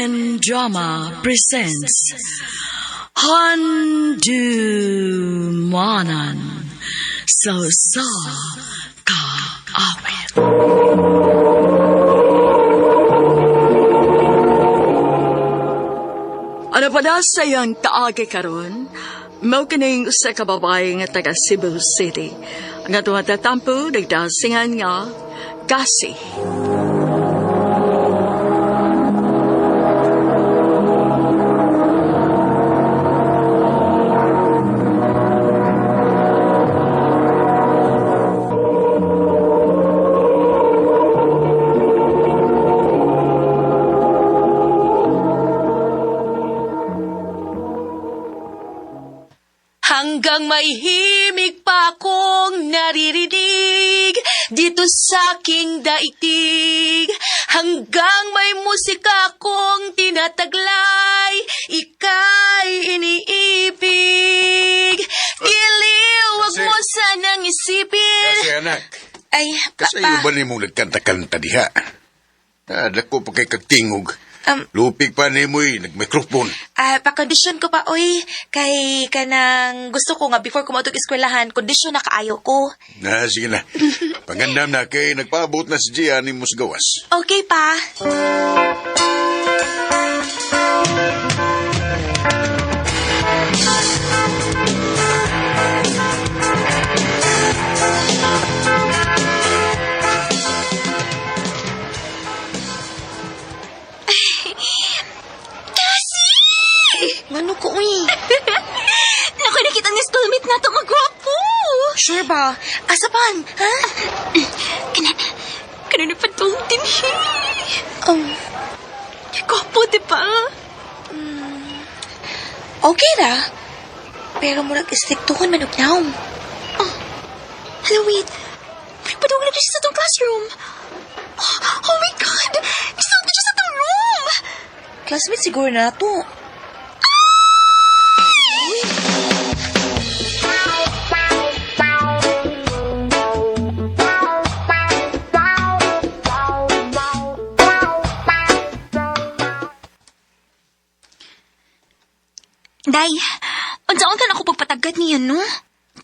RMN Drama presents Handumanan sa Usa Ka Awit. Ano pa na sa iyang kaagi karon? Mao kining usa ka babae nga taga Cebu City. Ang atong tatampo nagdasingan nga Kasi. Hanggang may himig pa akong naririnig dito sa aking daigdig. Hanggang may musika akong tinataglay, ika'y iniibig. Giliw, wag mo sanang isipin. Kasi anak, Ay, kasi papa. ba nimo nagkanta-kanta diha? Ah, dako pa kay kagtingog. Lupig pa nimo eh, nagmikrofon. Ah, pakondisyon ko pa, oy. Kay kanang gusto ko nga before ko mautog eskwelahan, kondisyon na kaayo ko. Na, sige na. Pangandam na kay nagpaabot na si Gia nimo sa gawas. Okay pa. Kasi! Ngano ko, uy? Naku, nakita ni schoolmate na to. Magwapo! Sure ba? Asa pan? Ha? Kanan, kanan na patong din Gwapo, di ba? Okay ra. Pero murag istriktuhon man og naom. Oh, hello, wait. Padung na siya sa tong classroom. Oh, oh my God! Isang na siya sa tong room! Classmate siguro na to. Day, unsaon ka na ako pagpatagad niya, no?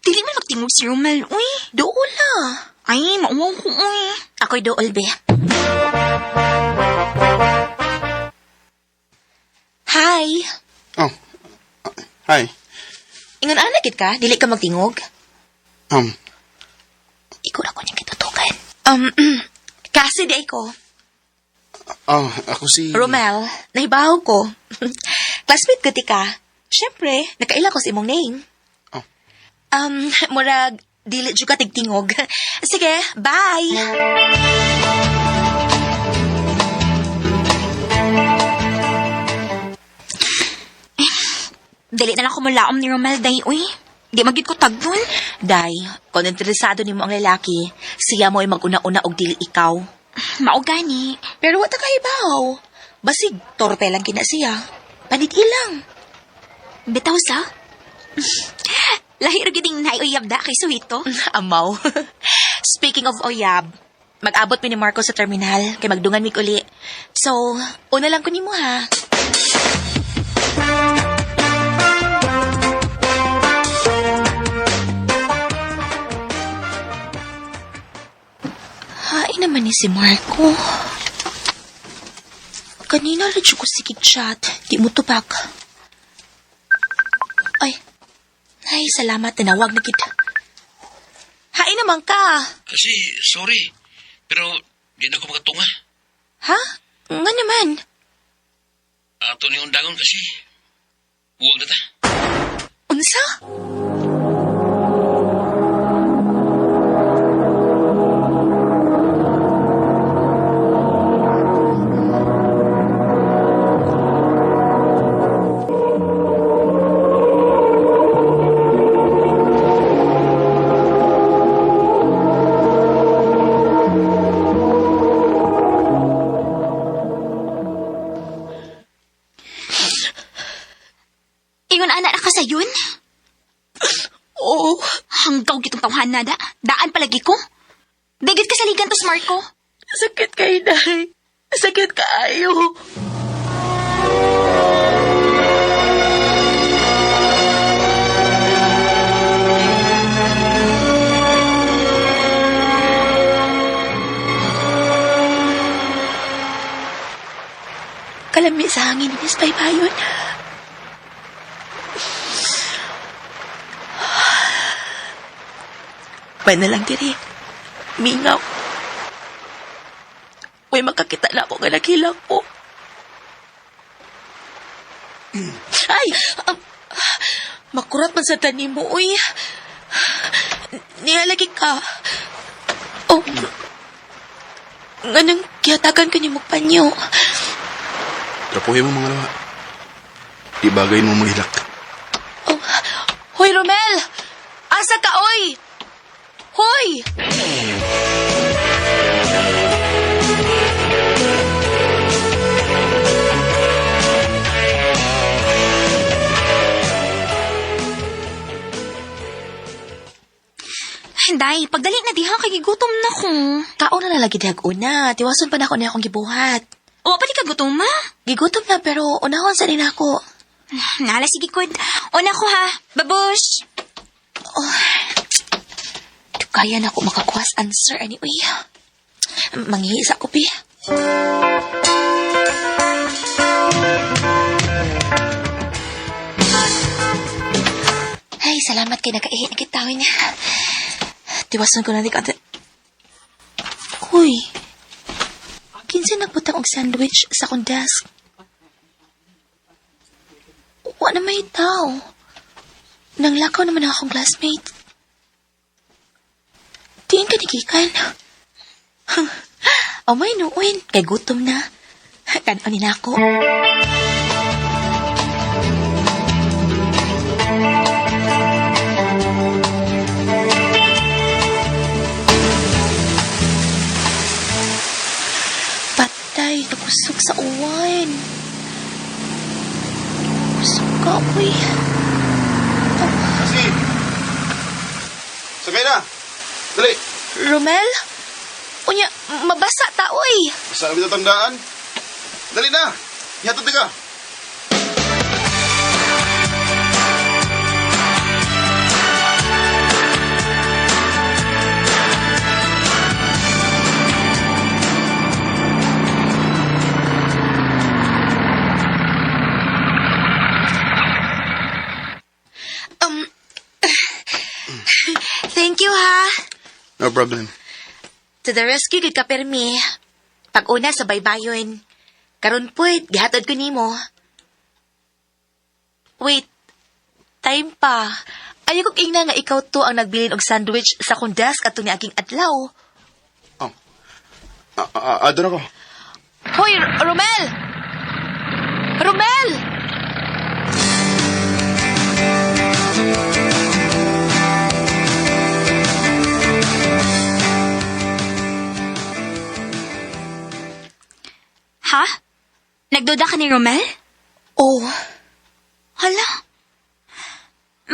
Dili man magtingog si Romel, uy. Dool la. Ay, mauwaw ko, uy. Ako'y dool, be. Hi. Oh. Hi. Ingon ana gid ka, dili ka magtingog. Ikaw ra ko niyang gitutukan. Kasi di ko. Oh, ako si... Romel, nahibaw ko. Classmate ko ti ka. Siyempre, nakaila ko sa imong name. Oh. Murag, dili jud ka tigtingog. Sige, bye! Dili na lang ko mulaom ni Romel, day, uy. Di magid ko tagdon. Day, kung interesado nimo ang lalaki, siya mo ay maguna-una og dili ikaw. Mao gani. Pero wa ta kahibaw. Basig, torpe lang kina siya. Panit ilang. Bitaw sa? Lahi ra gyud ning naay uyab da kay Suhito. Amaw. Speaking of oyab, mag-abot mi ni Marco sa terminal kay magdungan mig uli. So, una lang ko nimo ha. Hain naman ni si Marco. Kanina ra jud ko sige chat, di mo tubag. Ay, ay salamat tinawag na kita. Hain naman ka. Kasi, sorry. Pero, di na ako makatunga. Ha? Nga naman. Ato ni undangon kasi. Huwag na ta. Unsa? Ingon ana na ka sayon? Oo. Hanggaw gitong tawhan na da. Daan palagi ko. Bigit ka saligan to, Marco. Sakit kay Day. Sakit kaayo. Kalami sa hangin, Miss Baybayon. May na lang diri. Mingaw. Uy, makakita na ako nga naghilak ko. Ay! Makurat man sa tanim mo, uy. Nilalagi ka. Oh. Nganong gihatagan ka ni mo panyo. Trapuhin mo mga lawa. Di bagay mo maghilak. Oh. Hoy, Romel! Asa ka, oy! Hoy! Day, pagdali na diha, kay gigutom na ko. Kaon na lagi dihag una. Tiwason pa na ako niya akong gibuhat. O, pa di ka gutom, ma? Gigutom na pero unahon sa rin ako. Nala, sige, good. Una ko ha. Babush! Oh. Kaya na ako makakuha sa answer anyway. Mangihis ako, pi. Ay, salamat kay nakaihi na kita niya. Tiwason ko na di ka. Uy, kinsa nagbutang og sandwich sa akong desk? Wa na may tao. Nanglakaw naman ang akong classmate. Tiin ka nigikan. O may nuun, kay gutom na. Kanon ni nako. Patay, nakusog sa uwan. Kusog ka, uy. Kasi! Sakay na! Dali! Romel? Unya, mabasa ta, uy. Basta kami tatandaan. Dali na! Ihatod ka! Thank you, ha. No problem. To the rescue, gud ka permi. Pag-una sa baybayon. Karon po'y, gihatod ko nimo. Wait, time pa. Ayaw kong ingna nga ikaw to ang nagbilin og sandwich sa akong desk atong niaging adlaw. Oh. Doon ako. Hoy, Romel! Romel! Ha? Nagduda ka ni Romel? Oh, Hala.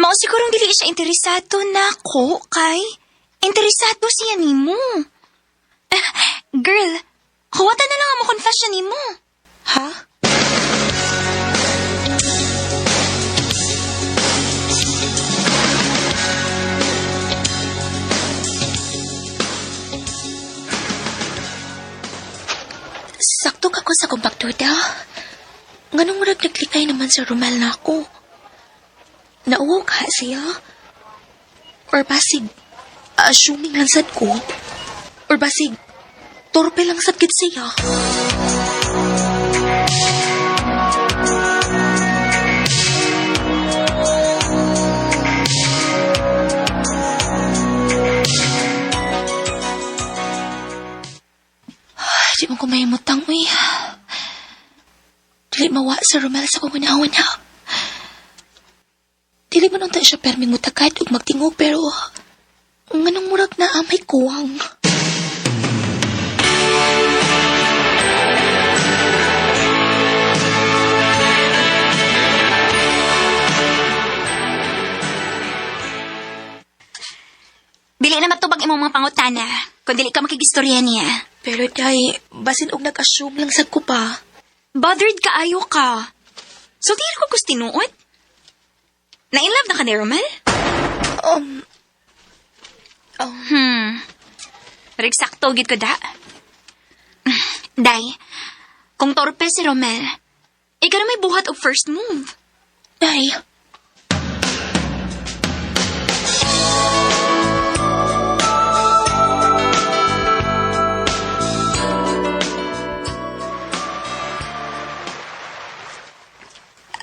Mao sigurong dili siya interesado nako kay interesado siya nimo. Girl, huwata na lang ang mo confession nimo. Ha? Sakto ka ko sa kong pagduda. Nganong murag naglikay naman si Romel na ako. Nauwaw ka siya? Or basig, assuming lang sad ko? Or basig, torpe lang sad gid siya? Ay, di mo ko mahimutang, uy. Dili mawa sa Romel sa kong una-una. Dili man unta siya perming mutakad ug magtingog pero nganong murag na amay kuwang. Dili na matubag imong mga pangutana kung dili ka makigistorya niya. Pero day, basin og nag-assume lang sad ko pa. Bothered ka ayo ka. So tingin ko gusto tinuod? Na in love na ka ni Romel? Pero eksakto gid ko da. Day, kung torpe si Romel, Ikaw na may buhat og first move. Day.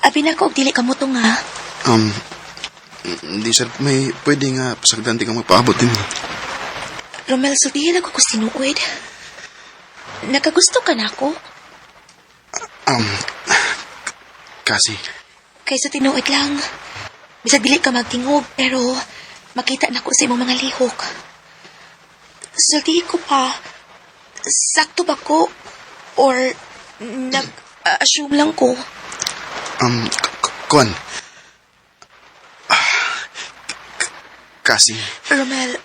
Abi na ko og dili ka mo to nga. Di sir, may pwede nga pasagdan di ka magpaabot din. Romel, sultihin ako ko sinuod. Nakagusto ka na ako? Kasi, Kaysa tinuod lang. Bisag dili ka magtingog, pero makita na ko sa imong mga lihok. Sultihin ko pa, sakto ba ko? Or nag-assume lang ko? Kuan. Ah, Kasi, Romel,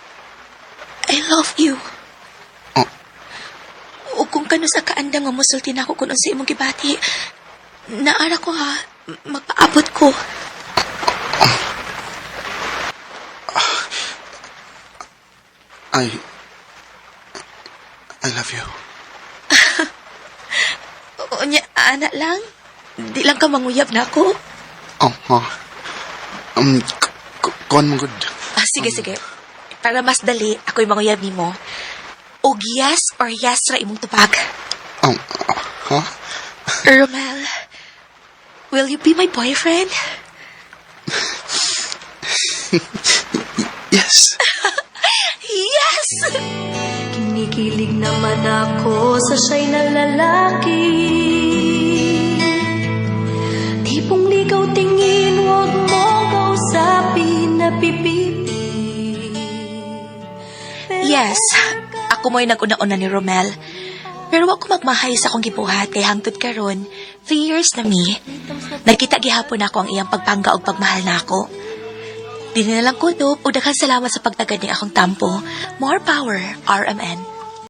I love you. Oh. O kung kano sa kaandang nga musulti na ako kung unsa imong gibati, naara ko ha, magpaabot ko. I love you. Unya, ana lang. Di lang ka manguyab na ako. Oh, ha. Kuan mo good. Ah, sige, sige. Para mas dali, ako'y manguyab nimo. Og yes or yes ra imong tubag. Oh, ha? Romel, will you be my boyfriend? Yes. Yes! Kinikilig naman ako sa siya'y na lalaki. Tipong ligaw tingin, huwag mong kausapin, napipipi. Yes, ako mo'y nag-una-una ni Romel. Pero wa ko magmahay sa akong gibuhat kay hangtod karon, 3 years na mi. Nakita gihapon ako ang iyang pagpangga og pagmahal nako. Di na lang kutob o daghang salamat sa pagtagad ni akong tampo. More power, RMN.